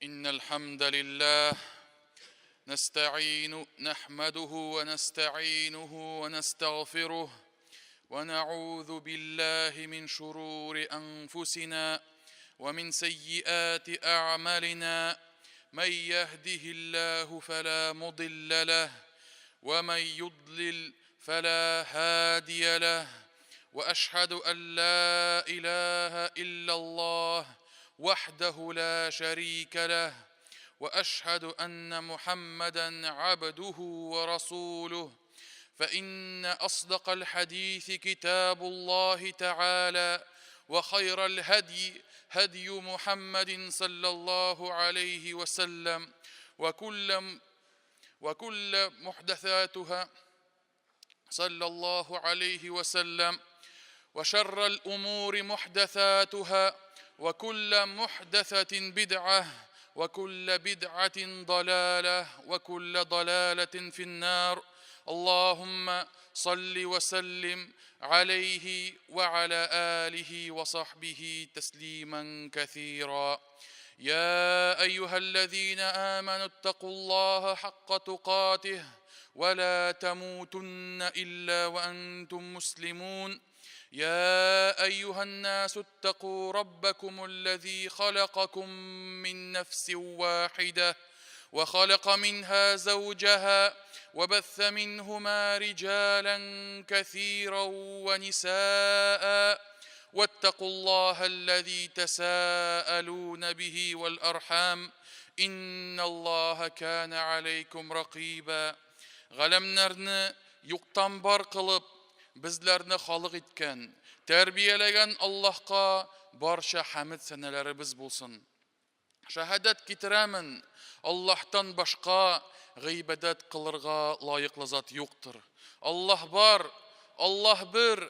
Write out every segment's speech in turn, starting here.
إن الحمد لله نستعين نحمده ونستعينه ونستغفره ونعوذ بالله من شرور أنفسنا ومن سيئات أعمالنا من يهده الله فلا مضل له ومن يضلل فلا هادي له واشهد ان لا اله الا الله وحده لا شريك له واشهد ان محمدا عبده ورسوله فان اصدق الحديث كتاب الله تعالى وخير الهدي هدي محمد صلى الله عليه وسلم وكل وكل محدثاتها صلى الله عليه وسلم وشر الأمور محدثاتها وكل محدثة بدعة وكل بدعة ضلالة وكل ضلالة في النار اللهم صل وسلم عليه وعلى آله وصحبه تسليما كثيرا يا أيها الذين آمنوا اتقوا الله حق تقاته ولا تموتن إلا وأنتم مسلمون يا أيها الناس اتقوا ربكم الذي خلقكم من نفس واحدة وخلق منها زوجها وبث منهما رجالا كثيرا ونساء واتقوا الله الذي تساءلون به والأرحام إن الله كان عليكم رقيبا Галәмнәрне юктан бар кылып, безләрне халык иткән, тәрбияләгән Аллаһка барча хәмед сәнәләребез булсын. Шәһадәт китерәмен, Аллаһтан башка гыйбадәт кылырга лаеклы зат юктыр. Аллаһ бар, Аллаһ бер,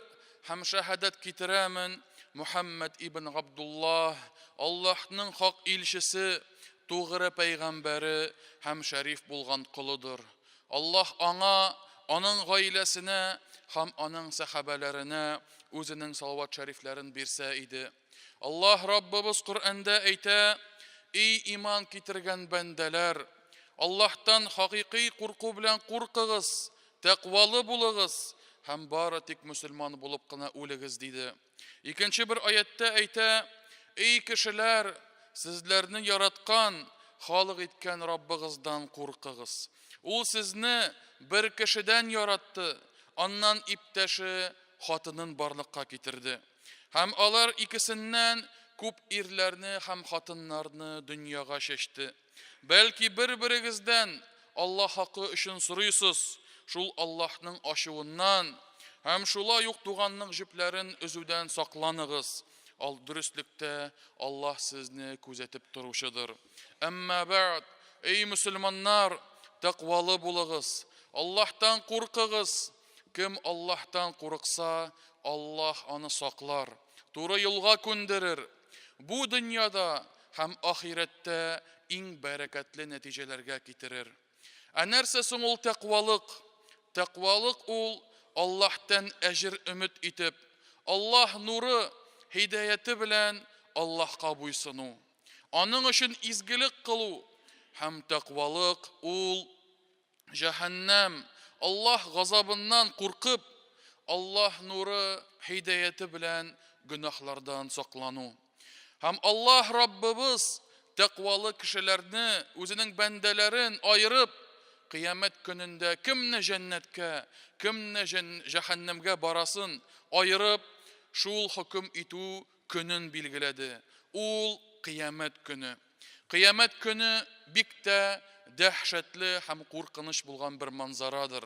һәм шәһадәт китерәмен, Мухәммәд ибн Габдуллаһ, Аллаһның хак илчесе, тугры пәйгамбәре һәм шәриф булган колыдыр. Аллаһ аңа, аның гаиләсенә һәм аның сәхабәләренә үзенең салават шәрифләрен бирсә иде. Аллаһ Раббыбыз Коръәндә әйтә, Эй иман китергән бәндәләр, Аллаһтан хакыйкый курку белән куркыгыз, тәкъвалы булыгыз һәм бары тик мөселман булып кына үлегез, диде. Икенче бер аятьтә әйтә, Эй кешеләр, сезләрне яраткан, халык иткән Раббыгыздан куркыгыз. Ул сезне бер кешедән яратты, аннан иптәше хатынын барлыкка китерде. Һәм алар икесеннән күп ирләрне һәм хатыннарны дөньяга чәчте. Бәлки бер-берегездән Аллаһ хакы өчен сорыйсыз, шул Аллаһның ачуыннан һәм шулай ук туганлык җепләрен өзүдән сакланыгыз. Ал дөреслектә Аллаһ сезне күзәтеп торучыдыр. Әмма бәгъд, эй мөселманнар, тәкъвалы булыгыз, Аллаһтан куркыгыз. Кем Аллаһтан курыкса, Аллаһ аны саклар, туры юлга күндерер. Бу дөньяда һәм ахирәттә иң бәрәкәтле нәтиҗәләргә китерер. Ә нәрсә соң ул тәкъвалык? Тәкъвалык ул Аллаһтан әҗер өмет итеп, Аллаһ нуры, һидаяте белән Аллаһка буйсыну. Аның өчен изгелек кылу һәм тәкъвалык ул җәһәннәм, Аллаһ газабыннан куркып, Аллаһ нуры, һидаяте белән гөнаһлардан саклану. Һәм Аллаһ Раббыбыз тәкъвалы кешеләрне, үзенең бәндәләрен аерып, кыямәт көнендә кемне җәннәткә, кемне җәһәннәмгә барасын аерып, шул хөкем итү көнен билгеләде. Ул кыямәт көне. Кыямәт көне бик тә дәһшәтле һәм куркыныч булган бер манзарадыр.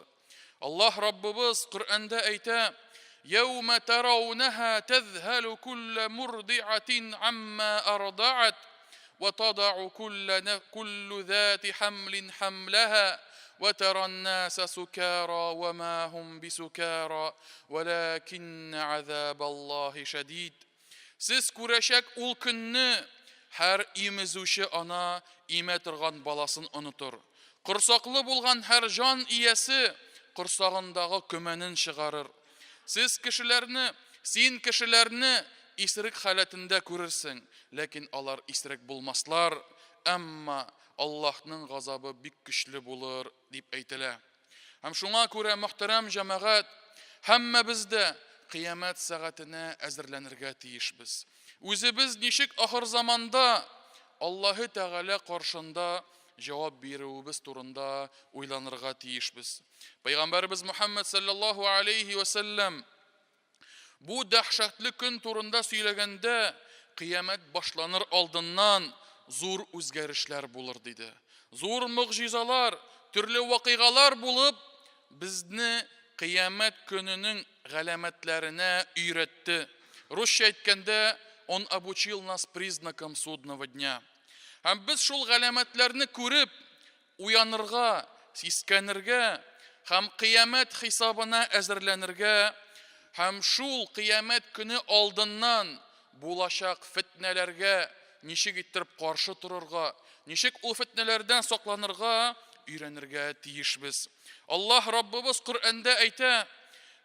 Аллаһ Раббыбыз Коръәндә әйтә: "Яума таrawnaha тәзһалу кулла мурдиатин амма ардаат ва тадау кулла куллу зати хамлин хамлаха ва таран наса сукара ва ма хум бисукара валакинна азабаллахи шадид." Сез күрәчәк ул көнне һәр имезүче ана имә торган баласын онытыр. Корсаклы булган һәр җан иясе корсагындагы көмәнен чыгарыр. Сез кешеләрне, син кешеләрне исерек халәтендә күрерсең, ләкин алар исерек булмаслар. әмма Аллаһның газабы бик көчле булыр, дип әйтелә. Һәм шуңа күрә, мөхтәрәм җәмәгать, һәммәбез дә кыямәт сәгатенә әзерләнергә тиешбез. Үзебез ничек ахырзаманда Аллаһы Тәгалә каршында җавап бирүебез турында уйланырга тиешбез. Пәйгамбәребез Мөхәммәд саллаллаһу алейһи вә сәлләм бу дәһшәтле көн турында сөйләгәндә, кыямәт башланыр алдыннан зур үзгәрешләр булыр диде. Зур могҗизалар, төрле вакыйгалар булып, безне кыямәт көненең галәмәтләренә өйрәтте. Русча әйткәндә, он обучил нас признакам судного дня. Һәм без шул галәмәтләрне күреп, уянырга, сискәнергә һәм кыямәт хисабына әзерләнергә һәм шул кыямәт көне алдыннан булачак фетнәләргә ничек иттереп каршы торырга, ничек ул фетнәләрдән сакланырга өйрәнергә тиешбез. Аллаһ Раббыбыз Коръәндә әйтә: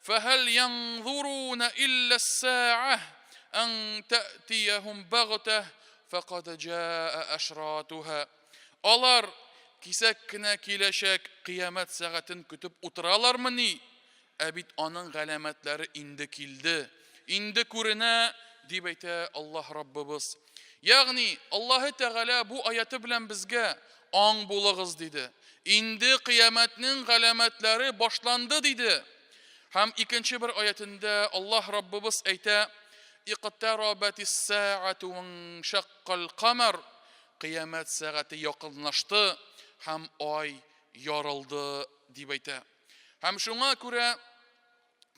"Фәһәл янзуруна илля ас-са'ah ан та'тияһум багтah факад җаа ашратуха". Алар кисәк кенә киләчәк кыямәт сәгатен көтеп утыралармыни? Ә бит аның галәмәтләре инде килде, инде күренә, дип әйтә Аллаһ Раббыбыз. Ягъни, Аллаһы Тәгалә бу аяты белән безгә аң булыгыз диде. Инде кыямәтнең галәмәтләре башланды диде. Һәм икенче бер аятендә Аллаһ Раббыбыз әйтә: Иктарабатис саату ваншаккал камар. Кыямәт сәгате якынлашты һәм ай ярылды, дип әйтә. Һәм шуңа күрә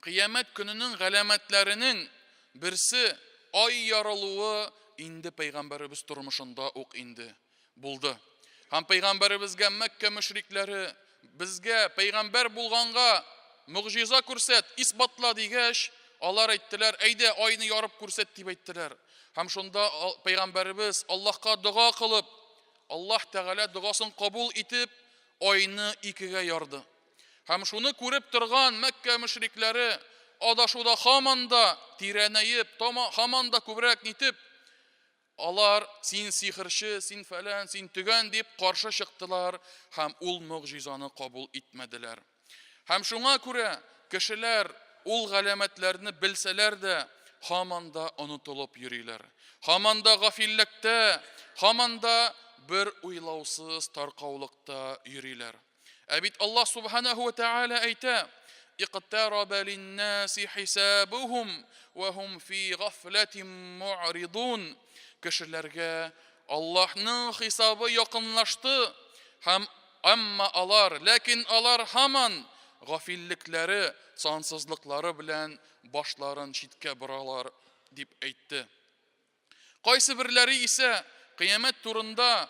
кыямәт көненең галәмәтләренең берсе ай ярылуы инде пәйгамбәребез тормышында ук инде булды. Һәм пәйгамбәребезгә Мәккә мөшрикләре безгә пәйгамбәр булганга могҗиза күрсәт, исбатла дигәч, алар әйттеләр, әйдә айны ярып күрсәт дип әйттеләр. Һәм шунда пәйгамбәребез Аллаһка дога кылып, Аллаһ Тәгалә догасын кабул итеп, айны икегә ярды. Һәм шуны күреп торган Мәккә мөшрикләре адашуда һаман да тирәнәеп, һаман да күбрәк нитеп, алар син сихерче, син фәлән, син төгән дип каршы чыктылар һәм ул могҗизаны кабул итмәделәр. Һәм шуңа күрә кешеләр ул галәмәтләрне белсәләр дә, һаман да онытылып йөриләр. Һаман да гафиллектә, һаман да бер уйлаусыз таркаулыкта йөриләр. Ә бит Аллаһ субханаху ва тааля әйтә: "Иктараба линнаси хисабухум ва хум фи гафлатин му'ридун". Кешеләргә Аллаһның хисабы якынлашты һәм әмма алар, ләкин алар һаман гафиллекләре, сансызлыклары белән башларын читкә боралар, дип әйтте. Кайсы берләре исә кыямәт турында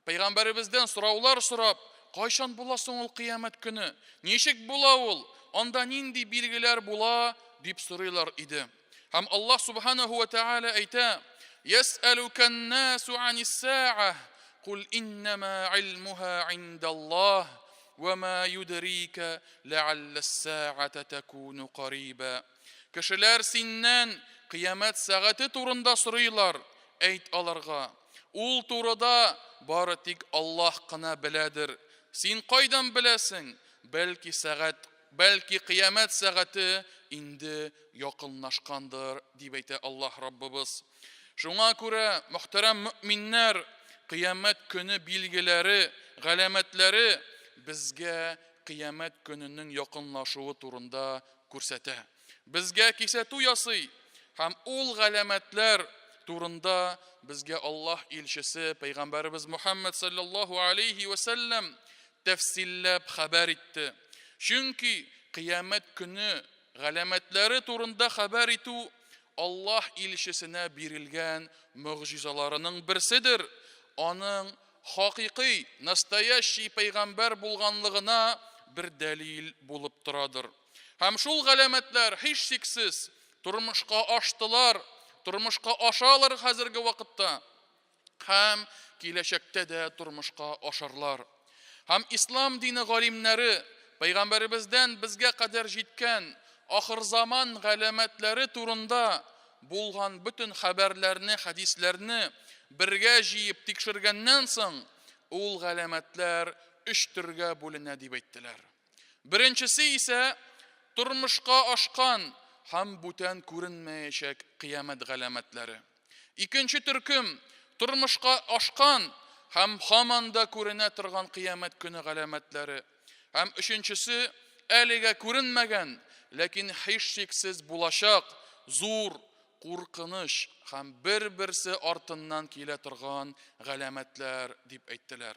пәйгамбәребездән сораулар сорап, кайчан була соң ул кыямәт көне? Ничек була ул? Анда нинди билгеләр була? дип сорыйлар иде. Һәм Аллаһ субханаху ва тааля әйтә: "Ясәлукан насу анис са'ah, кул иннама илмуха индаллаһ, ва ма юдрика ләаллас са'ата такуну кариба". Кешеләр синнән кыямәт сәгате турында сорыйлар, әйт аларга, ул турыда бары тик Аллаһ кына беләдер. Син кайдан беләсең, бәлки сәгать, бәлки кыямәт сәгате инде якынлашкандыр, дип әйтә Аллаһ Раббыбыз. Шуңа күрә, мөхтәрәм мөэминнәр, кыямәт көне билгеләре, галәмәтләре безгә кыямәт көненең якынлашуы турында күрсәтә. Безгә кисәтү ясый һәм ул галәмәтләр турында безгә Аллаһ илчесе пәйгамбәребез Мухаммад саллаллаһу алейхи ва сәлләм тәфсилләп хәбәр итте. Чөнки кыямәт көне галәмәтләре турында хәбәр итү Аллаһ илчесенә бирелгән могҗизаларының берседер. Аның хакыйкый, настоящий пәйгамбәр булганлыгына бер дәлил булып торадыр. Һәм шул галәмәтләр, һичшиксез, тормышка аштылар, тормышка ашалар хәзерге вакытта һәм киләчәктә дә тормышка ашарлар. Һәм ислам дине галимнәре пәйгамбәребездән безгә кадәр җиткән ахырзаман галәмәтләре турында булган бөтен хәбәрләрне, хәдисләрне бергә җыеп тикшергәннән соң, ул галәмәтләр өч төргә бүленә дип әйттеләр. Беренчесе исә тормышка ашкан һәм бүтән күренмәячәк кыямәт галәмәтләре. Икенче төркем тормышка ашкан һәм һаман да күренә торган кыямәт көне галәмәтләре. Һәм өченчесе әлегә күренмәгән, ләкин һичшиксез булачак зур, куркыныч һәм бер-берсе артыннан килә торган галәмәтләр дип әйттеләр.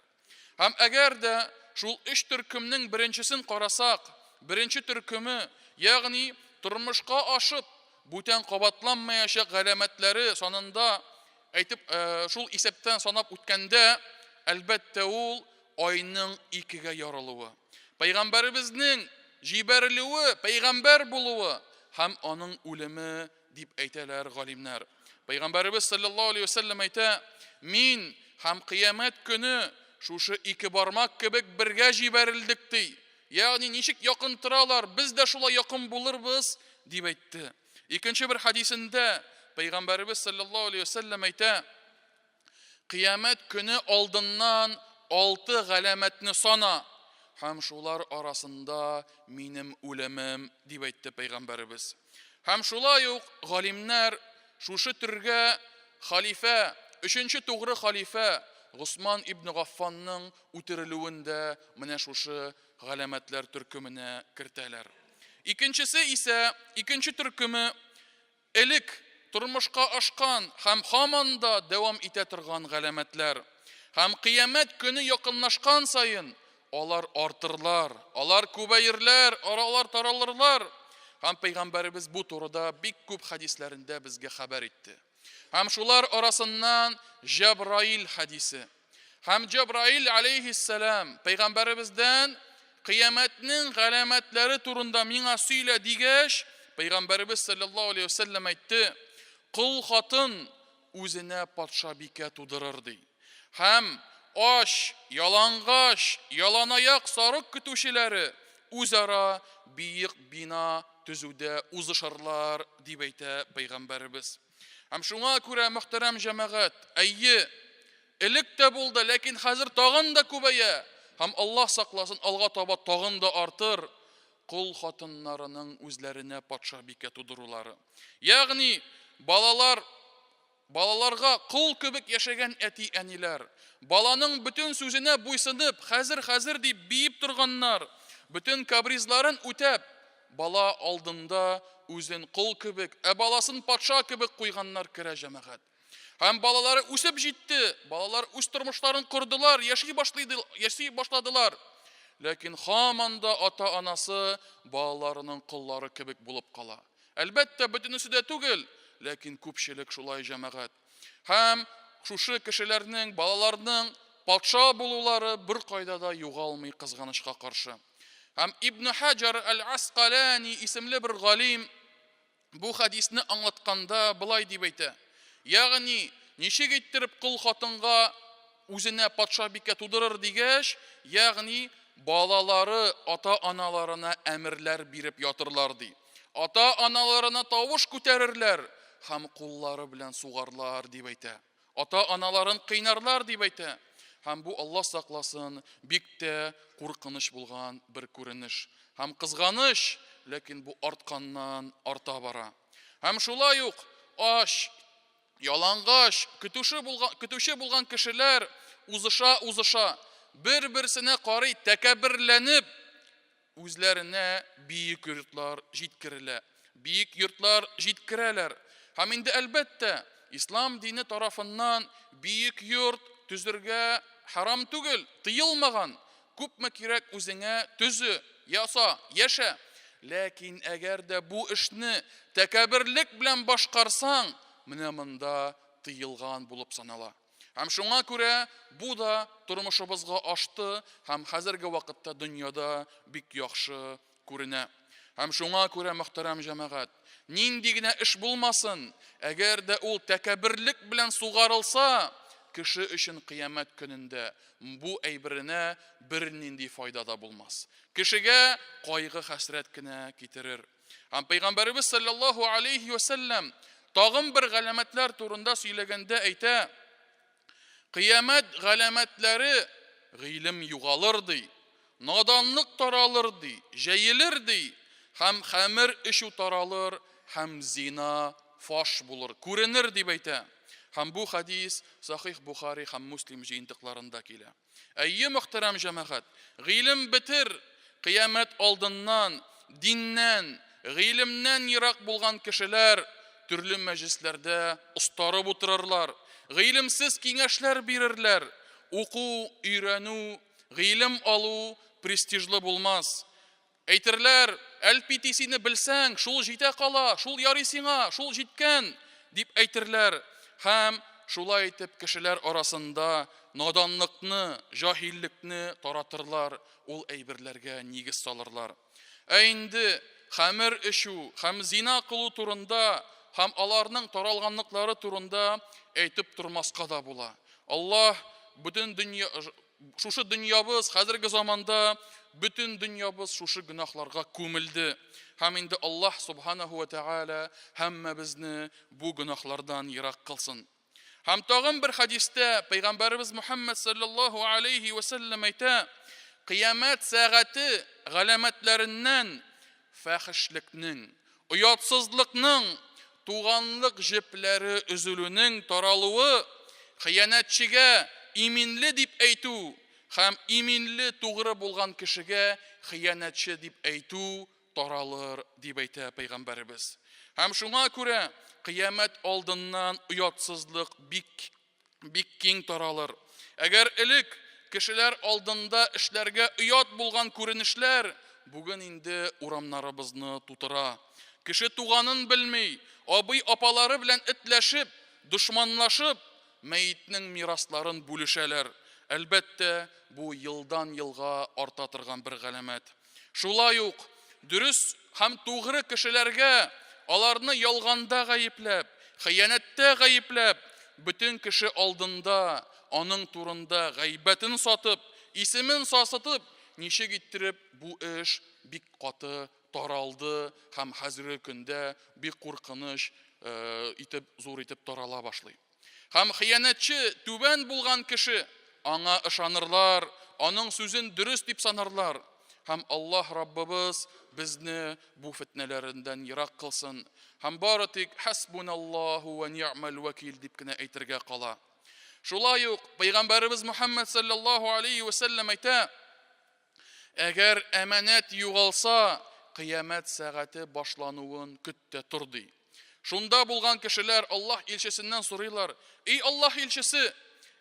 Һәм әгәр дә шул өч төркемнең беренчесен карасак, беренче төркеме, ягъни тормышка ашып, бүтән кабатланмаячак галәмәтләре санында әйтеп, э, шул исәптән санап үткәндә, әлбәттә ул айның икегә ярылуы. Пәйгамбәребезнең җибәрелүе, пәйгамбәр булуы һәм аның үлеме дип әйтәләр галимнәр. Пәйгамбәребез саллаллаһу алейһи вәсәлләм әйтә, мин һәм кыямәт көне шушы ике бармак кебек бергә җибәрелдек ди. Ягъни ничек якын торалар, без дә шулай якын булырбыз, дип әйтте. Икенче бер хадисендә Пәйгамбәребез саллаллаһу алейһи вәсәлләм әйтә, Кыямәт көне алдыннан алты галәмәтне сана һәм шулар арасында минем үлемем, дип әйтте пәйгамбәребез. Һәм шулай ук галимнәр шушы төргә халифә, өченче тугры халифә Госман ибн Гаффанның үтерелүен дә менә шушы галәмәтләр төркеменә кертәләр. Икенчесе исә, икенче төркеме Элек тормышка ашкан һәм һаман да дәвам итә торган галәмәтләр. Һәм кыямәт көне якынлашкан саен алар артырлар, алар күбәерләр, алар таралырлар. Һәм пәйгамбәребез бу турыда бик күп хәдисләрендә безгә хәбәр итте. Һәм шулар арасыннан Җәбраил хәдисе. Һәм Җәбраил алейһиссәлам пәйгамбәребездән кыямәтнең галәмәтләре турында миңа сөйлә дигәч, пәйгамбәребез саллаллаһу алейһи вәсәлләм әйтте, кол хатын үзенә патшабикә тудырыр ди. Һәм ач, ялангач, яланаяк сарык көтүчеләре үзара биек бина төзүдә узышырлар, дип әйтә пәйгамбәребез. Һәм шуңа күрә, мөхтәрәм җәмәгать, әйе, элек тә булды, ләкин хәзер тагын да күбәя. Һәм Аллаһ сакласын, алга таба тагын да артыр кол хатыннарының үзләренә патшабикә тудырулары. Ягъни, балалар балаларга кол кебек яшәгән әти-әниләр, баланың бөтен сүзенә буйсынып, хәзер-хәзер дип биеп торганнар, бөтен кабризларын үтәп, Бала алдында үзен кол кебек, ә баласын патша кебек куйганнар керә җәмәгать. Һәм балалары үсеп җитте, балалар үз тормышларын кордылар, яши башлыйды, яши башладылар. Ләкин һаман да ата-анасы балаларының коллары кебек булып кала. Әлбәттә, бөтенесе дә түгел, ләкин күпчелек шулай җәмәгать. Һәм шушы кешеләрнең, балаларның патша булулары беркайда да югалмый кызганычка каршы. Һәм Ибн Хаҗар әл-Аскалани исемле бер галим бу хәдисне аңлатканда былай дип әйтә. Ягъни, ничек иттереп кол хатынга үзенә патшабикә тудырыр дигәч, ягъни балалары ата-аналарына әмерләр биреп ятырлар ди. Ата-аналарына тавыш күтәрерләр һәм куллары белән сугарлар дип әйтә. Ата-аналарын кыйнарлар дип әйтә. Һәм бу Алла сакласын, бик тә куркыныч булган бер күренеш. Һәм кызганыч, ләкин бу артканнан арта бара. Һәм шулай ук ач, ялангач, көтүче булган, көтүче булган кешеләр узыша-узыша, бер-берсенә карый тәкәбберләнеп, Үзләренә биек йортлар җиткерелә. Биек йортлар җиткерәләр. Һәм инде, әлбәттә, ислам дине тарафыннан биек йорт төзергә хәрам түгел, тыелмаган. Күпме кирәк үзеңә төзе, яса, яшә. Ләкин әгәр дә бу эшне тәкәбберлек белән башкарсаң, менә монда тыелган булып санала. Һәм шуңа күрә бу да тормышыбызга ашты һәм хәзерге вакытта дөньяда бик яхшы күренә. Һәм шуңа күрә, мөхтәрәм җәмәгать, нинди генә эш булмасын, әгәр дә ул тәкәбберлек белән сугарылса, кеше өчен кыямәт көнендә бу әйберенә бернинди файда да булмас. Кешегә кайгы-хәсрәт кенә китерер. Һәм Пәйгамбәребез саллаллаһу алейхи ва сәлләм тагын бер галәмәтләр турында сөйләгәндә әйтә: Кыямәт галәмәтләре гыйлем югалыр ди, наданлык таралыр ди, җәелер ди, һәм хәмер эчү таралыр, һәм зина фаш булыр, күренер дип әйтә. Һәм бу хәдис Сахих Бухари һәм Муслим җыентыкларында килә. Әйе, мөхтәрәм җәмәгать, гыйлем бетер, кыямәт алдыннан, диннән, гыйлемнән ерак булган кешеләр төрле мәҗлесләрдә остарып утырырлар, гыйлемсез киңәшләр бирерләр, уку, өйрәнү, гыйлем алу престижлы булмас. Әйтерләр, LPTC-не белсәң, шул җитә кала, шул ярый сиңа, шул җиткән, дип әйтерләр. Һәм шулай итеп кешеләр арасында наданлыкны, җаһиллекне таратырлар, ул әйберләргә нигез салырлар. Ә инде хәмер эчү һәм зина кылу турында һәм аларның таралганлыклары турында әйтеп тормаска да була. Аллаһ бөтен дөнья Шушы дөньябыз, хәзерге заманда бөтен дөньябыз шушы гөнаһларга күмелде. Һәм инде Аллаһ субханаху ва тәгалә һәммәбезне бу гөнаһлардан ерак кылсын. Һәм тагын бер хәдистә пәйгамбәребез Мухаммад саллаллаһу алейхи ва сәлләм әйтә, кыямәт сәгате галәмәтләреннән фәхешлекнең, оятсызлыкның, туганлык җепләре өзелүнең таралуы, хыянәтчегә иминле дип әйтү һәм иминле тугры булган кешегә хыянәтче дип әйтү таралыр, дип әйтә пәйгамбәребез. Һәм шуңа күрә кыямәт алдыннан оятсызлык бик бик киң таралыр. Әгәр элек кешеләр алдында эшләргә оят булган күренешләр бүген инде урамнарыбызны тутыра. Кеше туганын белми, абый-апалары белән этләшеп, дошманлашып, мәетнең мирасларын бүлешәләр. Әлбәттә, бу елдан-елга арта торган бер галәмәт. Шулай ук дөрес һәм тугры кешеләргә аларны ялганда гаепләп, хыянәттә гаепләп, бөтен кеше алдында аның турында гайбәтен сатып, исемен сасытып, ничек иттереп бу эш бик каты таралды һәм хәзерге көндә бик куркыныч итеп, зур итеп тарала башлый. Һәм хыянәтче, түбән булган кеше, аңа ышанырлар, аның сүзен дөрес дип санарлар. Һәм Аллаһ Раббыбыз безне бу фетнәләрендән ерак кылсын. Һәм бары тик хәсбуналлаһу ва ни'мәл вәкил дип кенә әйтергә кала. Шулай ук Пәйгамбәребез Мухаммад саллаллаһу алейхи ва сәлләм әйтә, Әгәр әманәт югалса, кыямәт сәгате башлануын көт тә тор, ди. Шунда булган кешеләр Аллаһ илчесеннән сорыйлар, Эй Аллаһ илчесе,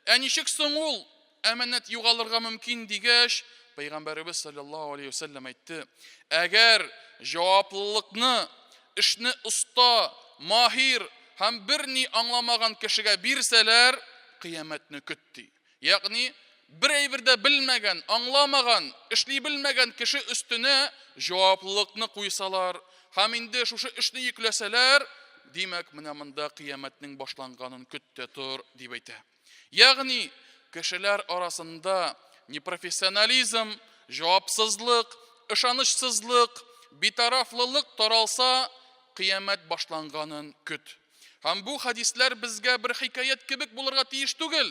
ә ничек соң ул әманәт югалырга мөмкин дигәч, Пәйгамбәребез саллаллаһу алейхи вәсәлләм әйтте, Әгәр җаваплылыкны, эшне оста, маһир һәм берни аңламаган кешегә бирсәләр, кыямәтне көт, ди. Ягъни, бер әйбер дә белмәгән, аңламаган, эшли белмәгән кеше өстенә җаваплылыкны куйсалар һәм инде шушы эшне йөкләсәләр, димәк, менә монда кыямәтнең башланганын көт тә тор, дип әйтә. Ягъни, кешеләр арасында непрофессионализм, җавапсызлык, ышанычсызлык, битарафлылык таралса, кыямәт башланганын көт. Һәм бу хәдисләр безгә бер хикәят кебек булырга тиеш түгел.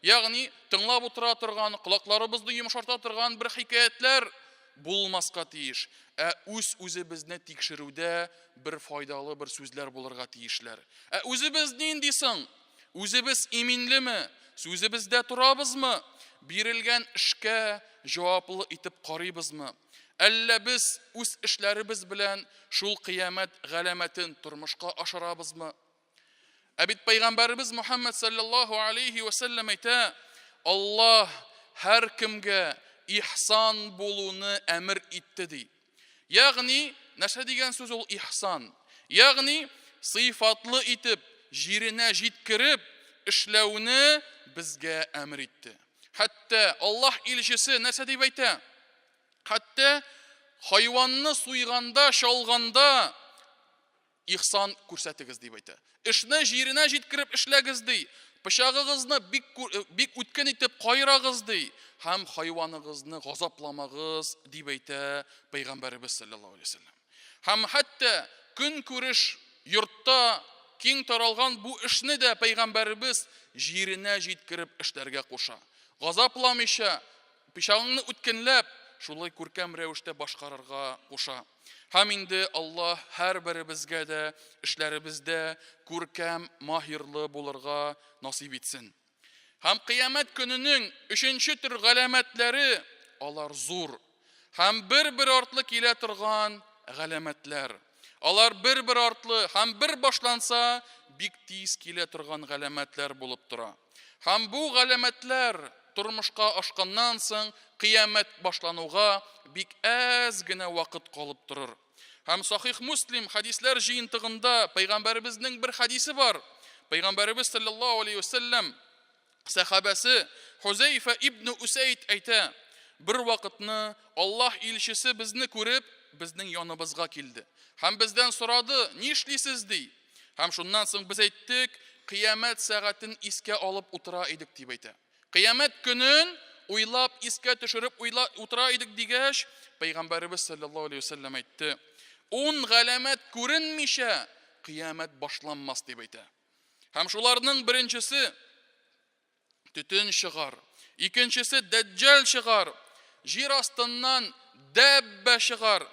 Ягъни, тыңлап утыра торган, колакларыбызны йомшарта торган бер хикәятләр булмаска тиеш. Ә үз-үзебезне тикшерүдә бер файдалы бер сүзләр булырга тиешләр. Ә үзебез нинди соң? Үзебез иминлеме? Сүзебездә торабызмы? Бирелгән эшкә җаваплы итеп карыйбызмы? Әллә без үз эшләребез белән шул кыямәт галәмәтен тормышка ашырабызмы? Ә бит пәйгамбәребез Мухаммад саллаллаһу алейхи ва сәлләм әйтә, Аллаһ һәркемгә ихсан булуны әмер итте ди. Ягъни, нәрсә дигән сүз ул ихсан? Ягъни, сыйфатлы итеп, җиренә җиткереп эшләүне безгә әмер итте. Хәтта Аллаһ илчесе нәрсә дип әйтә? Хәтта хайванны суйганда, чалганда ихсан күрсәтегез дип әйтә. Эшне җиренә җиткереп эшләгез ди. Пычагыгызны бик бик үткен итеп кайрагыз ди һәм хайваныгызны газапламагыз дип әйтә пәйгамбәребез саллаллаһу алейһи вәсәлләм. Һәм хәтта көнкүреш йортта. киң таралган бу эшне дә пәйгамбәребез җиренә җиткереп эшләргә куша. Газапламыйча, пычагыңны үткенләп, шулай күркәм рәвештә башкарырга куша. Һәм инде Аллаһ һәрберебезгә дә эшләребездә күркәм, маһирлы булырга насыйп итсен. Һәм кыямәт көненең өченче төр галәмәтләре, алар зур һәм бер-бер артлы килә торган галәмәтләр. Алар бер-бер артлы һәм бер башланса, бик тиз килә торган галәмәтләр булып тора. Һәм бу галәмәтләр тормышка ашканнан соң кыямәт башлануга бик әз генә вакыт калып торыр. Һәм Сахих Муслим хәдисләр җыентыгында пәйгамбәребезнең бер хәдисе бар. Пәйгамбәребез саллаллаһу алейхи вәсәлләм сәхабәсе Хузәйфә ибн Усәйд әйтә, бер вакытны Аллаһ илчесе безне күреп, безнең яныбызга килде. Һәм бездән сорады, нишлисез ди. Һәм шуннан соң без әйттек, кыямәт сәгатен искә алып утыра идек дип әйтә. Кыямәт көнен уйлап, искә төшереп уйла, утыра идек дигәч, Пәйгамбәребез саллаллаһу алейһи вәсәлләм әйтте, ун галәмәт күренмичә кыямәт башланмас дип әйтә. Һәм шуларның беренчесе төтен чыгар, икенчесе дәҗҗал чыгар, җир астыннан дәббә чыгар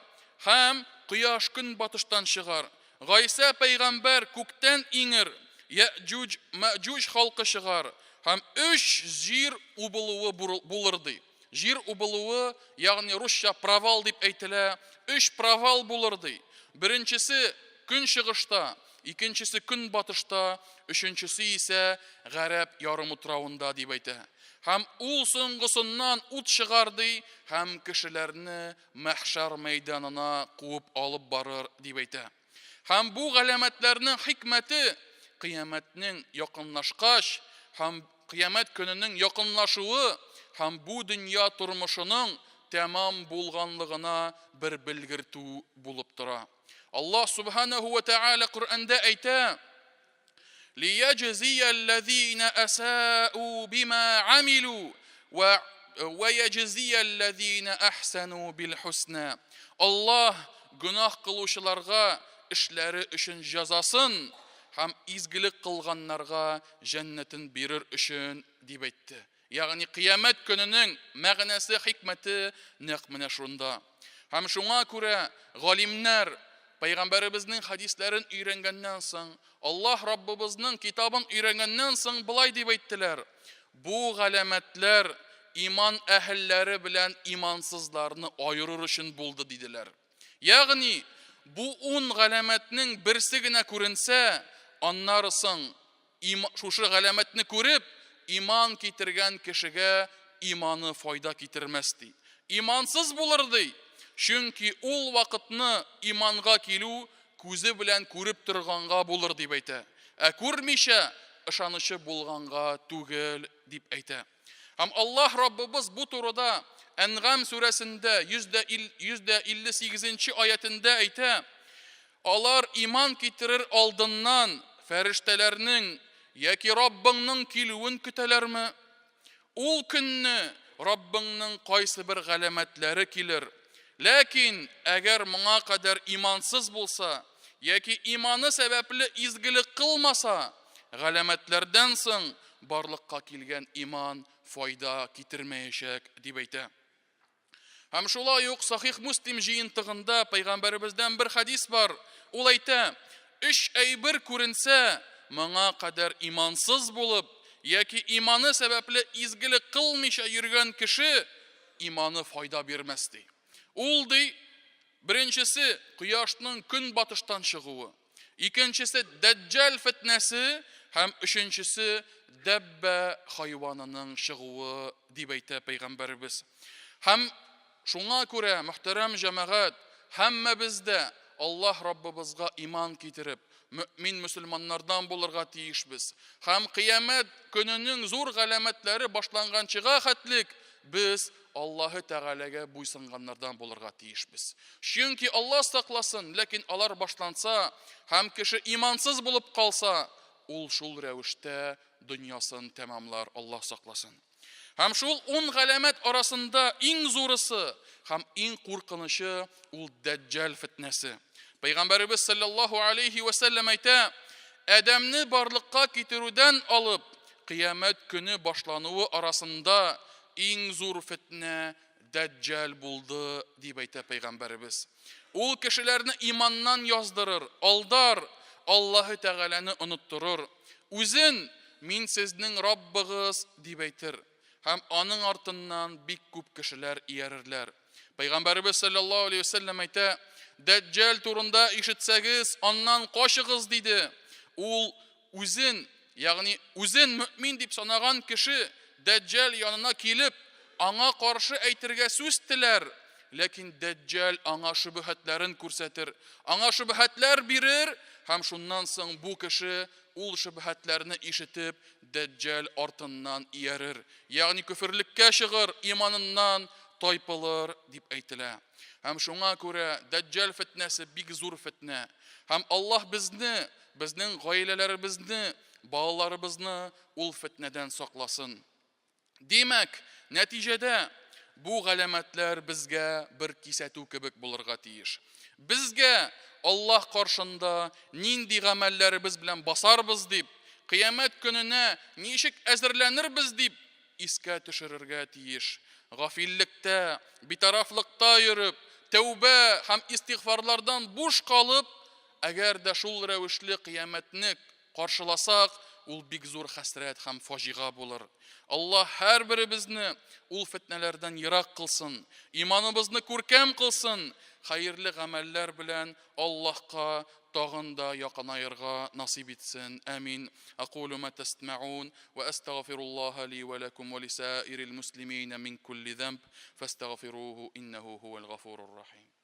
һәм кояш көнбатыштан чыгар. Гайсә пәйгамбәр күктән иңер, Яэҗүҗ, Мәэҗүҗ халкы чыгар, һәм өч җир убылуы булыр, ди. Җир убылуы, ягъни русча провал дип әйтелә, өч провал булыр, ди. Беренчесе көнчыгышта, икенчесе көнбатышта, өченчесе исә Гарәп ярымутравында, дип әйтә. Һәм ул соңгысыннан ут чыгар, ди, һәм кешеләрне мәхшәр мәйданына куып алып барыр, дип әйтә. Һәм бу галәмәтләрнең хикмәте кыямәтнең якынлашкач һәм кыямәт көненең якынлашуы һәм бу дөнья тормышының тәмам булганлыгына бер белгертү булып тора. Аллаһ субханаһу ва тааля Коръәндә әйтә: ليجزي الذين أساءوا بما عملوا ويجزي الذين أحسنوا بالحسنى. Аллаһ гөнаһ кылучыларга эшләре өчен җәзасын һәм изгелек кылганнарга җәннәтен бирер өчен дип әйтте. Ягъни кыямәт көненең мәгънәсе, хикмәте нәкъ менә шунда. Һәм шуңа күрә галимнәр пәйгамбәребезнең хәдисләрен өйрәнгәннән соң, Аллаһ Раббыбызның китабын өйрәнгәннән соң болай дип әйттеләр: Бу галәмәтләр иман әһелләре белән имансызларны аерыр өчен булды, диделәр. Ягъни бу ун галәмәтнең берсе генә күренсә, аннары соң шушы галәмәтне күреп, иман китергән кешегә иманы файда китермәс, ди. Имансыз булыр, ди. Чөнки ул вакытны иманга килү күзе белән күреп торганга булыр, дип әйтә. Ә күрмичә ышанычы булганга түгел, дип әйтә. Һәм Аллаһ Раббыбыз бу турыда Әнгам сүрәсендә 158 нче аятендә әйтә, Алар иман китерер алдыннан фәрештәләрнең яки Раббыңның килүен көтәләрме? Ул көнне Раббыңның кайсыбер галәмәтләре килер. Ләкин әгәр моңа кадәр имансыз булса яки иманы сәбәпле изгелек кылмаса, галәмәтләрдән соң барлыкка килгән иман файда китермәячәк, дип әйтә. Һәм шулай ук Сахих Муслим җыентыгында пәйгамбәребездән бер хәдис бар. Ул әйтә: "Өч әйбер күренсә, моңа кадәр имансыз булып яки иманы сәбәпле изгелек кылмыйча йөргән кеше иманы файда бирмәс", ди. Ул ди, беренчесе кояшның көнбатыштан чыгуы. Икенчесе Дәҗҗал фетнәсе һәм өченчесе дәббә хайванының чыгуы, дип әйтә пәйгамбәребез. Һәм шуңа күрә, мөхтәрәм җәмәгать, һәммәбез дә Аллаһ Раббыбызга иман китереп, мөэмин мөселманнардан булырга тиешбез. Һәм кыямәт көненең зур галәмәтләре башланганчыга хәтлек без Аллаһы Тәгаләгә буйсынганнардан булырга тиешбез. Чөнки Аллаһ сакласын, ләкин алар башланса һәм кеше имансыз булып калса, ул шул рәвештә дөньясын тәмамлар, Аллаһ сакласын. Һәм шул ун галәмәт арасында иң зурысы һәм иң куркынычы ул Дәҗҗал фетнәсе. Пәйгамбәребез саллаллаһу алейхи ва сәлләм әйтә, Адәмне барлыкка китерүдән алып, кыямәт көне башлануы арасында иң зур фетнә Дәҗҗал булды, дип әйтә пәйгамбәребез. Ул кешеләрне иманнан яздырыр, алдар, Аллаһы Тәгаләне оныттырыр. Үзен, Мин сезнең Раббыгыз, дип әйтер. Һәм аның артыннан бик күп кешеләр иярерләр. Пәйгамбәребез саллаллаһу алейһи вәсәлләм әйтә, Дәҗҗал турында ишетсәгез, аннан качыгыз, диде. Ул үзен, ягъни үзен мөэмин дип санаган кеше Дәҗҗал янына килеп, аңа каршы әйтергә сүз теләр, ләкин Дәҗҗал аңа шөбһәтләрен күрсәтер, аңа шөбһәтләр бирер һәм шуннан соң бу кеше ул шөбһәтләрне ишетеп, Дәҗҗал артыннан иярер, ягъни көферлеккә чыгыр, иманыннан тайпылыр, дип әйтелә. Һәм шуңа күрә Дәҗҗал фетнәсе бик зур фетнә. Һәм Аллаһ безне, безнең гаиләләребезне, балаларыбызны ул фетнәдән сакласын. Димәк, нәтиҗәдә бу галәмәтләр безгә бер кисәтү кебек булырга тиеш. Безгә Аллаһ каршында нинди гамәлләребез белән басарбыз дип, кыямәт көненә ничек әзерләнербез дип искә төшерергә тиеш. Гафиллектә, битарафлыкта йөреп, тәүбә һәм истигъфарлардан буш калып, әгәр дә шул рәвешле кыямәтне каршыласак, ул бик зур хәсрәт һәм фаҗига булыр. Аллаһ һәрберебезне ул фетнәләрдән ерак кылсын, иманыбызны күркәм кылсын, хәерле гамәлләр белән Аллаһка тагын да якынаерга насыйп итсен. Амин. Акулу ма тәсмәун ва әстәгъфируллаһа ли ва ләкум ва лисаирил муслимина мин кулли зәмб фәстәгъфируху иннәһу һуәл гафурур рахим.